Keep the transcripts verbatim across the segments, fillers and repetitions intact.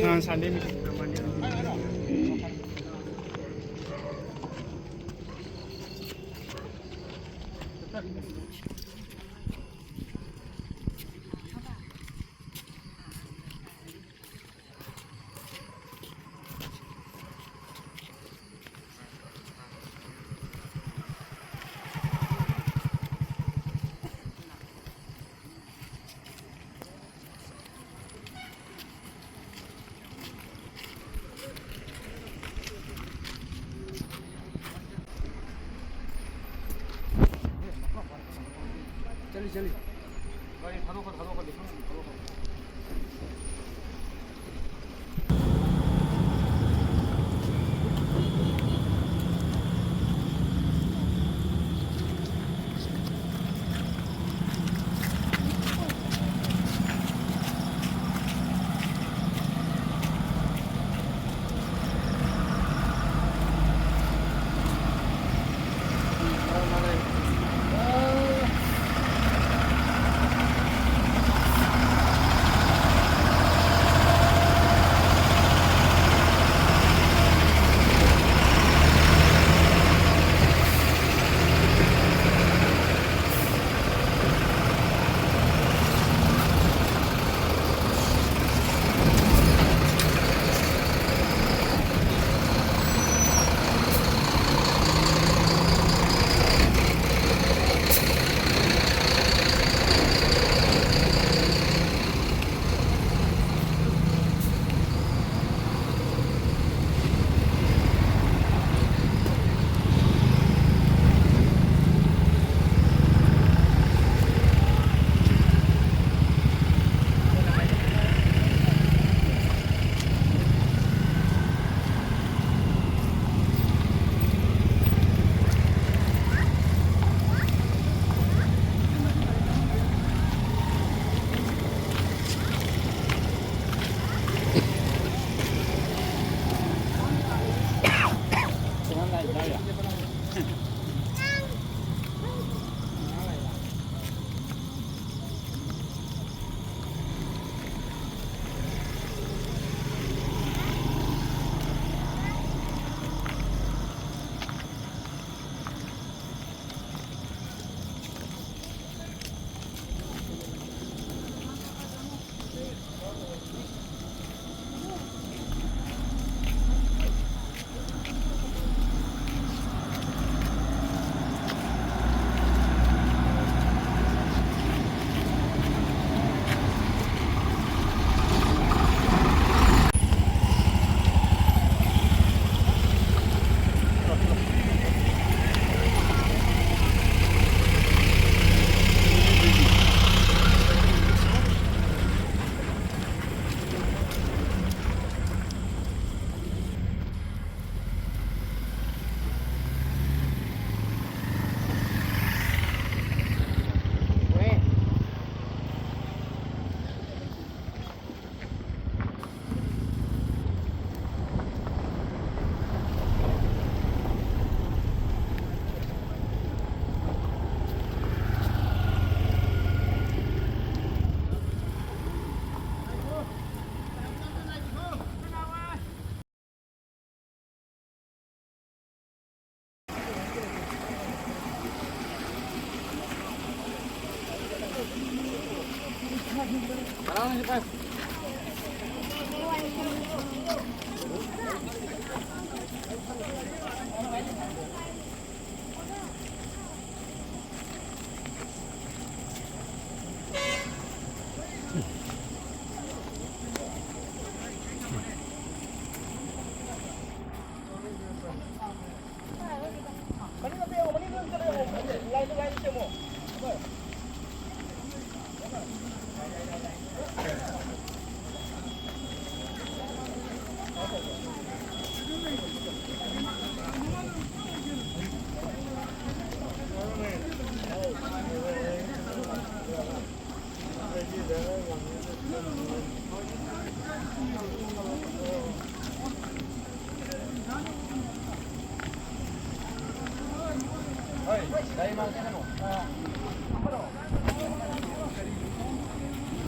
हाँ, Sunday meeting। ꯆꯠꯂꯤ, ꯆꯠꯂꯤ꯫ ꯒꯥꯔꯤ ꯊꯥꯗꯣꯛꯈꯣ, ꯊꯥꯗꯣꯛꯈꯣ, ꯊꯥꯗꯣꯛꯈꯣ꯫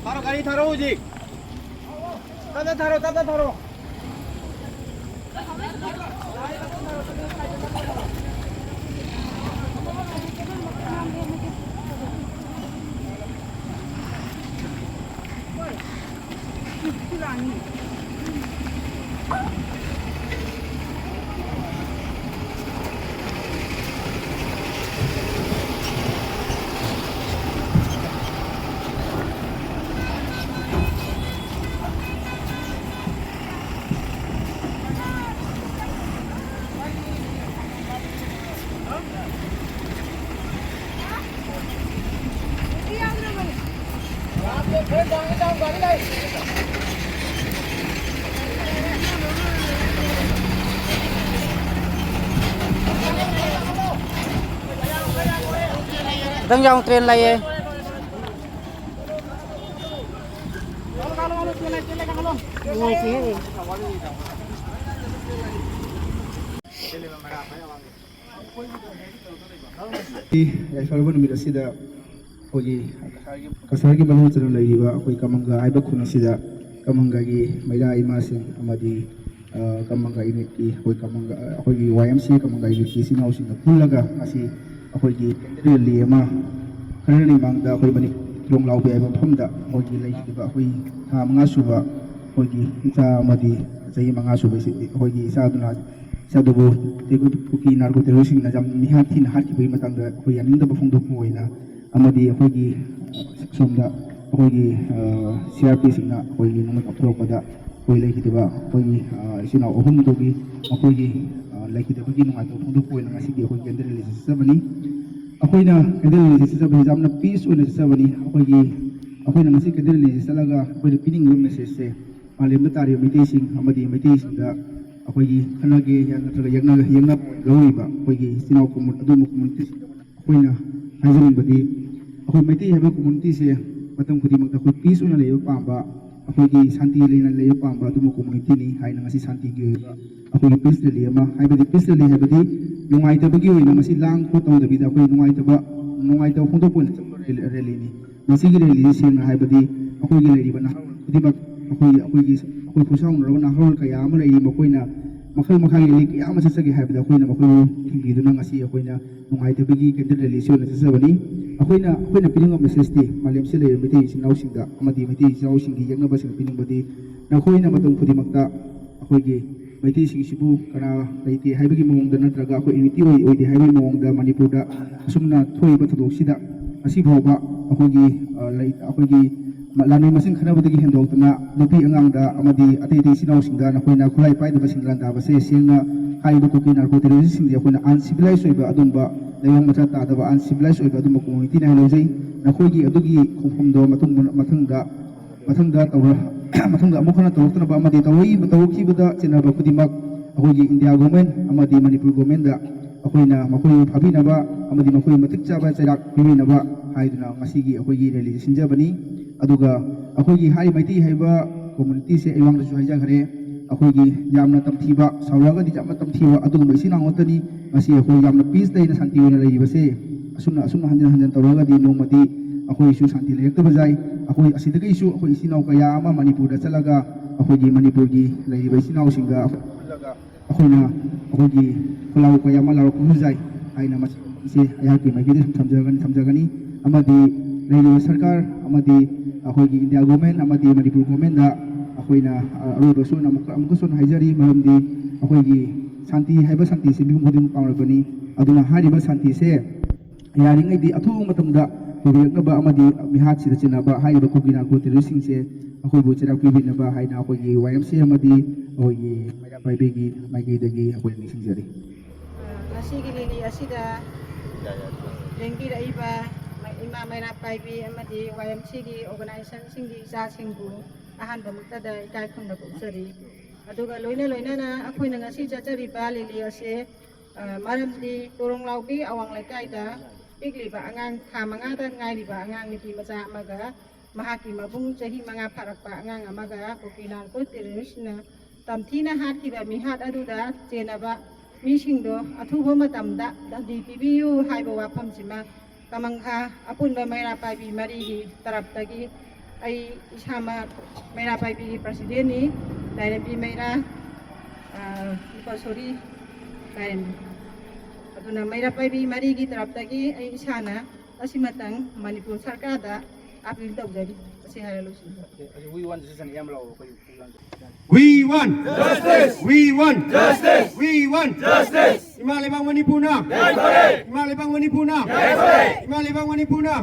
ꯊꯥꯔꯣ, ꯒꯥꯔꯤ ꯊꯥꯔꯣ ꯍꯧꯖꯤꯛ꯫ ꯇꯞꯅ ꯊꯥꯔꯣ, ꯇꯞꯅ ꯊꯥꯔꯣ꯫ ꯈꯤꯇꯪ ꯌꯥꯎ, ꯇ꯭ꯔꯦꯟ ꯂꯩꯌꯦ꯫ ꯌꯥꯏꯐꯔꯕ ꯅꯨꯃꯤꯠ ꯑꯁꯤꯗ ꯑꯩꯈꯣꯏꯒꯤ ꯀꯁꯥꯔꯒꯤ ꯃꯅꯨꯡ ꯆꯟꯅ ꯂꯩꯔꯤꯕ ꯑꯩꯈꯣꯏ ꯀꯃꯪꯒ ꯍꯥꯏꯕ ꯈꯨꯟ ꯑꯁꯤꯗ ꯀꯃꯪꯒꯒꯤ ꯃꯩꯔꯥ ꯏꯃꯥꯁꯤꯡ ꯑꯃꯗꯤ, ꯑ, ꯀꯃꯪꯒ ꯌꯨꯅꯤꯠꯀꯤ ꯑꯩꯈꯣꯏ ꯀꯃꯪꯒ, ꯑ, ꯑꯩꯈꯣꯏꯒꯤ ꯋꯥꯏ ꯑꯦꯝ ꯁꯤ ꯀꯃꯪꯒ ꯌꯨꯅꯤꯠꯀꯤ ꯏꯆꯤꯟ ꯏꯅꯥꯎꯁꯤꯡꯅ ꯄꯨꯜꯂꯒ ꯉꯁꯤ ꯑꯩꯈꯣꯏꯒꯤ ꯀꯦꯟꯗ꯭ꯔ ꯔꯦꯂꯤ ꯑꯃ ꯈꯔꯅꯤ ꯃꯃꯥꯡꯗ ꯑꯩꯈꯣꯏ ꯃꯅꯤꯄꯨꯔ ꯊꯤꯂꯣꯡ ꯂꯥꯎꯕꯤ ꯍꯥꯏꯕ ꯃꯐꯝꯗ ꯑꯩꯈꯣꯏꯒꯤ ꯂꯩꯈꯤꯕ ꯑꯩꯈꯣꯏ ꯊꯥ ꯃꯉꯥ ꯁꯨꯕ ꯑꯩꯈꯣꯏꯒꯤ ꯏꯆꯥ ꯑꯃꯗꯤ ꯆꯍꯤ ꯃꯉꯥ ꯁꯨꯕ ꯏꯆꯦ-, ꯑꯩꯈꯣꯏꯒꯤ ꯏꯆꯥꯗꯨꯅ ꯏꯆꯥꯗꯨꯕꯨ ꯇꯦꯡꯒꯨ-, ꯀꯨꯀꯤ ꯅꯥꯔꯀꯣ ꯇꯦꯔꯣꯔꯤꯁꯁꯤꯡꯅ ꯌꯥꯝ ꯃꯤꯍꯥꯠ ꯊꯤꯅ ꯍꯥꯠꯈꯤꯕꯒꯤ ꯃꯇꯥꯡꯗ ꯑꯩꯈꯣꯏ ꯌꯥꯅꯤꯡꯗꯕ ꯐꯣꯡꯗꯣꯛꯄ ꯑꯣꯏꯅ ꯑꯃꯗꯤ ꯑꯩꯈꯣꯏꯒꯤ, ꯑ, ꯁꯣꯝꯗ ꯑꯩꯈꯣꯏꯒꯤ, ꯑ, ꯁꯤ ꯑꯥꯔ ꯄꯤꯁꯤꯡꯅ ꯑꯩꯈꯣꯏꯒꯤ ꯅꯣꯡꯃꯩ ꯀꯥꯞꯊꯣꯔꯛꯄꯗ ꯑꯩꯈꯣꯏ ꯂꯩꯈꯤꯗꯕ ꯑꯩꯈꯣꯏꯒꯤ, ꯑ, ꯏꯆꯤꯟ ꯏꯅꯥꯎ ꯑꯍꯨꯝꯗꯨꯒꯤ ꯃꯈꯣꯏꯒꯤ, ꯑ, ꯂꯩꯈꯤꯗꯕꯒꯤ ꯅꯨꯡꯉꯥꯏꯇꯕ ꯐꯣꯡꯗꯣꯛꯄ ꯑꯣꯏꯅ ꯉꯁꯤꯒꯤ ꯑꯩꯈꯣꯏ ꯀꯦꯟꯗꯜ ꯔꯦꯂꯤꯁꯤ ꯆꯠꯆꯕꯅꯤ꯫ ꯑꯩꯈꯣꯏꯅ ꯀꯦꯟꯗꯜ ꯔꯦꯂꯤꯁꯤ ꯆꯠꯆꯕꯁꯤ ꯌꯥꯝꯅ ꯄꯤꯁ ꯑꯣꯏꯅ ꯆꯠꯆꯕꯅꯤ꯫ ꯑꯩꯈꯣꯏꯒꯤ, ꯑꯩꯈꯣꯏꯅ ꯉꯁꯤ ꯀꯦꯟꯗꯜ ꯔꯦꯂꯤꯁꯤ ꯆꯠꯂꯒ ꯑꯩꯈꯣꯏꯅ ꯄꯤꯅꯤꯡꯂꯤꯕ ꯃꯦꯁꯦꯖꯁꯦ ꯃꯥꯂꯦꯝꯗ ꯇꯥꯔꯤꯕ ꯃꯩꯇꯩꯁꯤꯡ ꯑꯃꯗꯤ ꯃꯩꯇꯩꯁꯤꯡꯗ ꯑꯩꯈꯣꯏꯒꯤ ꯈꯠꯅꯒꯦ ꯅꯠꯇ꯭ꯔꯒ ꯌꯦꯛꯅ-, ꯌꯦꯛꯅꯕ ꯑꯣꯏꯅ ꯂꯧꯔꯤꯕ ꯑꯩꯈꯣꯏꯒꯤ ꯏꯆꯤꯟ ꯏꯅꯥꯎ ꯀꯝꯃꯨ-, ꯑꯗꯨꯒꯨꯝꯕ ꯀꯝꯃꯨꯅꯤꯇꯤꯁꯤꯡꯗ ꯑꯩꯈꯣꯏꯅ ꯍꯥꯏꯖꯅꯤꯡꯕꯗꯤ, ꯑꯩꯈꯣꯏ ꯃꯩꯇꯩ ꯍꯥꯏꯕ ꯀꯝꯃꯨꯅꯤꯇꯤꯁꯦ ꯃꯇꯝ ꯈꯨꯗꯤꯡꯃꯛꯇ ꯑꯩꯈꯣꯏ ꯄꯤꯁ ꯑꯣꯏꯅ ꯂꯩꯕ ꯄꯥꯝꯕ, ꯑꯩꯈꯣꯏꯒꯤ ꯁꯥꯟꯇꯤ ꯂꯩꯅ ꯂꯩꯕ ꯄꯥꯝꯕ ꯑꯗꯨꯒꯨꯝꯕ ꯀꯝꯃꯨꯅꯤꯇꯤꯅꯤ ꯍꯥꯏꯅ ꯉꯁꯤ ꯁꯥꯟꯇꯤꯒꯤ ꯑꯣꯏꯕ ꯑꯩꯈꯣꯏꯒꯤ ꯄꯤꯁ ꯔꯦꯂꯤ ꯑꯃ, ꯍꯥꯏꯕꯗꯤ ꯄꯤꯁ ꯔꯦꯂꯤ ꯍꯥꯏꯕꯗꯤ ꯅꯨꯡꯉꯥꯏꯇꯕꯒꯤ ꯑꯣꯏꯅ ꯉꯁꯤ ꯂꯥꯡ ꯈꯣꯠ ꯇꯧꯗꯕꯤꯗ ꯑꯩꯈꯣꯏ ꯅꯨꯡꯉꯥꯏꯇꯕ, ꯅꯨꯡꯉꯥꯏꯇꯕ ꯐꯣꯡꯗꯣꯛꯄ ꯑꯣꯏꯅ ꯆꯠꯄ ꯔꯦꯂꯤ-, ꯔꯦꯂꯤꯅꯤ꯫ ꯃꯁꯤꯒꯤ ꯔꯦꯂꯤꯁꯤ ꯁꯦꯡꯅ ꯍꯥꯏꯕꯗꯤ ꯑꯩꯈꯣꯏꯒꯤ ꯂꯩꯔꯤꯕ ꯅꯍꯥꯔꯣꯜ ꯈꯨꯗꯤꯡꯃꯛ, ꯑꯩꯈꯣꯏꯒꯤ, ꯑꯩꯈꯣꯏꯒꯤ, ꯑꯩꯈꯣꯏ ꯈꯨꯠꯁꯥꯎꯅꯔꯕ ꯅꯍꯥꯔꯣꯜ ꯀꯌꯥ ꯑꯃ ꯂꯩꯔꯤ, ꯃꯈꯣꯏꯅ ꯃꯈꯜ ꯃꯈꯥꯒꯤ ꯔꯦꯂꯤ ꯀꯌꯥ ꯑꯃ ꯆꯠꯆꯒꯦ ꯍꯥꯏꯕꯗ ꯑꯩꯈꯣꯏꯅ ꯃꯈꯣꯏꯕꯨ ꯊꯤꯡꯕꯤꯗꯨꯅ ꯉꯁꯤ ꯑꯩꯈꯣꯏꯅ ꯅꯨꯡꯉꯥꯏꯇꯕꯒꯤ ꯀꯦꯟꯗꯜ ꯔꯦꯂꯤꯁꯤ ꯑꯣꯏꯅ ꯆꯠꯆꯕꯅꯤ꯫ ꯑꯩꯈꯣꯏꯅ ꯑꯩꯈꯣꯏꯅ ꯄꯤꯅꯤꯡꯕ ꯃꯦꯁꯦꯖꯇꯤ ꯃꯥꯂꯦꯝꯁꯤꯗ ꯂꯩꯔꯤꯕ ꯃꯩꯇꯩ ꯏꯆꯤꯟ ꯏꯅꯥꯎꯁꯤꯡꯗ ꯑꯃꯗꯤ ꯃꯩꯇꯩ ꯏꯆꯤꯟ ꯏꯅꯥꯎꯁꯤꯡꯒꯤ ꯌꯦꯛꯅꯕꯁꯤꯡꯅ ꯄꯤꯅꯤꯡꯕꯗꯤ, ꯅꯈꯣꯏꯅ ꯃꯇꯝ ꯈꯨꯗꯤꯡꯃꯛꯇ ꯑꯩꯈꯣꯏꯒꯤ ꯃꯩꯇꯩꯁꯤꯡꯁꯤꯕꯨ ꯀꯅꯥ ꯂꯩꯇꯦ ꯍꯥꯏꯕꯒꯤ ꯃꯑꯣꯡꯗ ꯅꯠꯇ꯭ꯔꯒ ꯑꯩꯈꯣꯏ ꯌꯨꯅꯤꯇꯤ ꯑꯣꯏ ꯑꯣꯏꯗꯦ ꯍꯥꯏꯕꯒꯤ ꯃꯑꯣꯡꯗ ꯃꯅꯤꯄꯨꯔꯗ ꯑꯁꯨꯝꯅ ꯊꯣꯛꯏꯕ ꯊꯧꯗꯣꯛꯁꯤꯗ ꯉꯁꯤ ꯐꯥꯎꯕ ꯑꯩꯈꯣꯏꯒꯤ, ꯑ, ꯂꯩ-, ꯑꯩꯈꯣꯏꯒꯤ ꯃ-, ꯂꯥꯟꯃꯤ ꯃꯁꯤꯡ ꯈꯠꯅꯕꯗꯒꯤ ꯍꯦꯟꯗꯣꯛꯇꯅ ꯅꯨꯄꯤ ꯑꯉꯥꯡꯗ ꯑꯃꯗꯤ ꯑꯇꯩ ꯑꯇꯩ ꯏꯆꯤꯟ ꯏꯅꯥꯎꯁꯤꯡꯗ ꯅꯈꯣꯏꯅ ꯈꯨꯠꯂꯥꯏ ꯄꯥꯏꯗꯕꯁꯤꯡ ꯂꯥꯟꯗꯥꯕꯁꯦ ꯁꯦꯡꯅ ꯍꯥꯏꯔꯤꯕ ꯀꯨꯀꯤ ꯅꯥꯔꯀꯣ ꯇꯦꯔꯣꯔꯤꯁꯁꯤꯡꯁꯦ ꯑꯩꯈꯣꯏꯅ ꯑꯟꯁꯤꯚꯤꯂꯥꯏꯁ ꯑꯣꯏꯕ ꯑꯗꯨꯝꯕ ꯂꯩꯕꯥꯛ ꯃꯆꯥ ꯇꯥꯗꯕ ꯑꯟꯁꯤꯚꯤꯂꯥꯏꯁ ꯑꯣꯏꯕ ꯑꯗꯨꯝꯕ ꯀꯝꯃꯨꯅꯤꯇꯤꯅ ꯍꯥꯏꯅ ꯂꯧꯖꯩ꯫ ꯅꯈꯣꯏꯒꯤ ꯑꯗꯨꯒꯤ ꯈꯣꯡꯐꯝꯗꯣ ꯃꯇꯨꯡ ꯃꯊꯪꯗ ꯃꯊꯪꯗ ꯇꯧꯔ-, ꯃꯊꯪꯗ ꯑꯃꯨꯛ ꯍꯟꯅ ꯇꯧꯔꯛꯇꯅꯕ ꯑꯃꯗꯤ ꯇꯧꯔꯛꯏ-, ꯇꯧꯔꯛꯈꯤꯕꯗ ꯆꯦꯟꯅꯕ ꯈꯨꯗꯤꯡꯃꯛ ꯑꯩꯈꯣꯏꯒꯤ ꯏꯟꯗꯤꯌꯥ ꯒꯣꯔꯃꯦꯟ ꯑꯃꯗꯤ ꯃꯅꯤꯄꯨꯔ ꯒꯣꯔꯃꯦꯟꯗ ꯑꯩꯈꯣꯏꯅ ꯃꯈꯣꯏꯕꯨ ꯐꯥꯕꯤꯅꯕ ꯑꯃꯗꯤ ꯃꯈꯣꯏ ꯃꯇꯤꯛ ꯆꯥꯕ ꯆꯩꯔꯥꯛ ꯄꯤꯕꯤꯅꯕ ꯍꯥꯏꯗꯨꯅ ꯉꯁꯤꯒꯤ ꯑꯩꯈꯣꯏꯒꯤ ꯔꯦꯂꯤꯁꯤ ꯁꯤꯟꯖꯕꯅꯤ꯫ ꯑꯗꯨꯒ ꯑꯩꯈꯣꯏꯒꯤ ꯍꯥꯏꯔꯤꯕ ꯃꯩꯇꯩ ꯍꯥꯏꯕ ꯀꯝꯃꯨꯅꯤꯇꯤꯁꯦ ꯑꯩ ꯃꯃꯥꯡꯗꯁꯨ ꯍꯥꯏꯖꯈ꯭ꯔꯦ, ꯑꯩꯈꯣꯏꯒꯤ ꯌꯥꯝꯅ ꯇꯝꯊꯤꯕ, ꯁꯥꯎꯔꯛꯑꯒꯗꯤ ꯌꯥꯝꯅ ꯇꯝꯊꯤꯕ ꯑꯗꯨꯒꯨꯝꯕ ꯏꯆꯤꯟ ꯏꯅꯥꯎ ꯉꯥꯛꯇꯅꯤ꯫ ꯉꯁꯤ ꯑꯩꯈꯣꯏ ꯌꯥꯝꯅ ꯄꯤꯁ ꯂꯩꯅ ꯁꯥꯟꯇꯤ ꯑꯣꯏꯅ ꯂꯩꯔꯤꯕꯁꯦ ꯑꯁꯨꯝꯅ, ꯑꯁꯨꯝꯅ ꯍꯟꯖꯤꯟ ꯍꯟꯖꯤꯟ ꯇꯧꯔꯒꯗꯤ ꯅꯣꯡꯃꯗꯤ ꯑꯩꯈꯣꯏꯁꯨ ꯁꯥꯟꯇꯤ ꯂꯩꯔꯛꯇꯕ ꯌꯥꯏ꯫ ꯑꯩꯈꯣꯏ ꯑꯁꯤꯗꯒꯤꯁꯨ ꯑꯩꯈꯣꯏ ꯏꯆꯤꯟ ꯏꯅꯥꯎ ꯀꯌꯥ ꯑꯃ ꯃꯅꯤꯄꯨꯔꯗ ꯆꯠꯂꯒ ꯑꯩꯈꯣꯏꯒꯤ ꯃꯅꯤꯄꯨꯔꯒꯤ ꯂꯩꯔꯤꯕ ꯏꯆꯤꯟ ꯏꯅꯥꯎꯁꯤꯡꯒ ꯄꯨꯜꯂꯒ ꯑꯩꯈꯣꯏꯅ ꯑꯩꯈꯣꯏꯒꯤ ꯈꯨꯜꯂꯥꯎ ꯀꯌꯥ ꯑꯃ ꯂꯥꯎꯔꯛꯄꯁꯨ ꯌꯥꯏ ꯍꯥꯏꯅ ꯃꯁꯤꯁꯦ ꯑꯩꯍꯥꯛꯀꯤ ꯃꯥꯏꯀꯩꯗꯒꯤ ꯁꯨꯝ ꯊꯝꯖꯒꯅꯤ, ꯊꯝꯖꯒꯅꯤ꯫ ꯑꯃꯗꯤ ꯂꯩꯔꯤꯕ ꯁꯔꯀꯥꯔ ꯑꯃꯗꯤ ꯑꯩꯈꯣꯏꯒꯤ ꯏꯟꯗꯤꯌꯥ ꯒꯣꯔꯃꯦꯟ ꯑꯃꯗꯤ ꯃꯅꯤꯄꯨꯔ ꯒꯣꯔꯃꯦꯟꯗ ꯑꯩꯈꯣꯏꯅ, ꯑ, ꯑꯔꯣꯏꯕꯁꯨ ꯑꯣꯏꯅ ꯑꯃꯨꯛꯀ, ꯑꯃꯨꯛꯀꯁꯨ ꯍꯟꯅ ꯍꯥꯏꯖꯔꯤ, ꯃꯔꯝꯗꯤ ꯑꯩꯈꯣꯏꯒꯤ ꯁꯥꯟꯇꯤ ꯍꯥꯏꯕ ꯁꯥꯟꯇꯤꯁꯤ ꯃꯤꯄꯨꯝ ꯈꯨꯗꯤꯡꯃꯛ ꯄꯥꯝꯂꯕꯅꯤ꯫ ꯑꯗꯨꯅ ꯍꯥꯏꯔꯤꯕ ꯁꯥꯟꯇꯤꯁꯦ ꯌꯥꯔꯤꯉꯩꯗꯤ ꯑꯊꯨꯕ ꯃꯇꯝꯗ ꯄꯨꯕꯤꯔꯛꯅꯕ ꯑꯃꯗꯤ ꯃꯤꯍꯥꯠꯁꯤꯗ ꯆꯦꯟꯅꯕ ꯍꯥꯏꯔꯤꯕ ꯀꯨꯀꯤ ꯅꯥꯔꯀꯣ ꯇꯦꯔꯣꯔꯤꯁꯁꯤꯡꯁꯦ ꯑꯩꯈꯣꯏꯕꯨ ꯆꯩꯔꯥꯛ ꯄꯤꯕꯤꯅꯕ ꯍꯥꯏꯅ ꯑꯩꯈꯣꯏꯒꯤ ꯋꯥꯏ ꯑꯦꯝ ꯁꯤ ꯑꯃꯗꯤ ꯑꯩꯈꯣꯏꯒꯤ ꯃꯩꯔꯥ ꯄꯥꯏꯕꯤꯒꯤ ꯃꯥꯏꯀꯩꯗꯒꯤ ꯑꯩꯈꯣꯏ ꯅꯤꯡꯁꯤꯡꯖꯔꯤ꯫ ꯉꯁꯤꯒꯤ ꯂꯤꯂꯤ ꯑꯁꯤꯗ ꯂꯦꯡꯕꯤꯔꯛꯏꯕ ꯏꯃꯥ ꯃꯩꯔꯥ ꯄꯥꯏꯕꯤ ꯑꯃꯗꯤ ꯋꯥꯏ ꯑꯦꯝ ꯁꯤꯒꯤ ꯑꯣꯔꯒꯅꯥꯏꯖꯦꯁꯟꯁꯤꯡꯒꯤ ꯏꯆꯥꯁꯤꯡꯕꯨ ꯑꯍꯥꯟꯕꯃꯛꯇꯗ ꯏꯀꯥꯏ ꯈꯨꯝꯅꯕ ꯎꯠꯆꯔꯤ꯫ ꯑꯗꯨꯒ ꯂꯣꯏꯅ ꯂꯣꯏꯅꯅ ꯑꯩꯈꯣꯏꯅ ꯉꯁꯤ ꯆꯠꯆꯔꯤꯕ ꯂꯤꯂꯤ ꯑꯁꯦ, ꯑ, ꯃꯔꯝꯗꯤ ꯇꯣꯔꯣꯡꯂꯥꯎꯕꯤ ꯑꯋꯥꯡ ꯂꯩꯀꯥꯏꯗ ꯄꯤꯛꯂꯤꯕ ꯑꯉꯥꯡ, ꯊꯥ ꯃꯉꯥꯗ ꯉꯥꯏꯔꯤꯕ ꯑꯉꯥꯡ ꯅꯨꯄꯤ ꯃꯆꯥ ꯑꯃꯒ ꯃꯍꯥꯛꯀꯤ ꯃꯕꯨꯡ ꯆꯍꯤ ꯃꯉꯥ ꯐꯥꯔꯛꯄ ꯑꯉꯥꯡ ꯑꯃꯒ ꯀꯨꯀꯤ ꯅꯥꯔꯀꯣ ꯇꯦꯔꯣꯔꯤꯁꯅ ꯇꯝꯊꯤꯅ ꯍꯥꯠꯈꯤꯕ ꯃꯤꯍꯥꯠ ꯑꯗꯨꯗ ꯆꯦꯟꯅꯕ ꯃꯤꯁꯤꯡꯗꯣ ꯑꯊꯨꯕ ꯃꯇꯝꯗ ꯗꯟꯗꯤ ꯄꯤꯕꯤꯌꯨ ꯍꯥꯏꯕ ꯋꯥꯐꯝꯁꯤꯃ ꯀꯃꯪꯈꯥ ꯑꯄꯨꯟꯕ ꯃꯩꯔꯥ ꯄꯥꯏꯕꯤ ꯃꯔꯤꯒꯤ ꯇꯔꯞꯇꯒꯤ ꯑꯩ ꯏꯁꯥꯃꯛ ꯃꯩꯔꯥ ꯄꯥꯏꯕꯤꯒꯤ ꯄ꯭ꯔꯁꯤꯗꯦꯟꯅꯤ, ꯂꯥꯏꯔꯦꯝꯕꯤ ꯃꯩꯔꯥ, ꯑ, ꯁꯣꯔꯤ, ꯂꯥꯏꯔꯦꯝꯕꯤ꯫ ꯑꯗꯨꯅ ꯃꯩꯔꯥ ꯄꯥꯏꯕꯤ ꯃꯔꯤꯒꯤ ꯇꯔꯞꯇꯒꯤ ꯑꯩ ꯏꯁꯥꯅ ꯑꯁꯤꯃꯇꯪ ꯃꯅꯤꯄꯨꯔ ꯁꯔꯀꯥꯔꯗ ꯑꯥꯄꯤꯜ ꯇꯧꯖꯔꯤ꯫ ꯑꯁꯤ ꯍꯥꯏꯔ ꯂꯣꯏꯁꯤꯟꯖꯔꯦ꯫ We want decision ꯌꯥꯝ ꯂꯥꯎꯕ ꯑꯩꯈꯣꯏ We want justice. We want justice. We want justice. ꯏꯃꯥ ꯂꯩꯕꯥꯛ ꯃꯅꯤꯄꯨꯔꯅ ꯏꯃꯥ ꯂꯩꯕꯥꯛ ꯃꯅꯤꯄꯨꯔꯅ ꯏꯃꯥ ꯂꯩꯕꯥꯛ ꯃꯅꯤꯄꯨꯔꯅ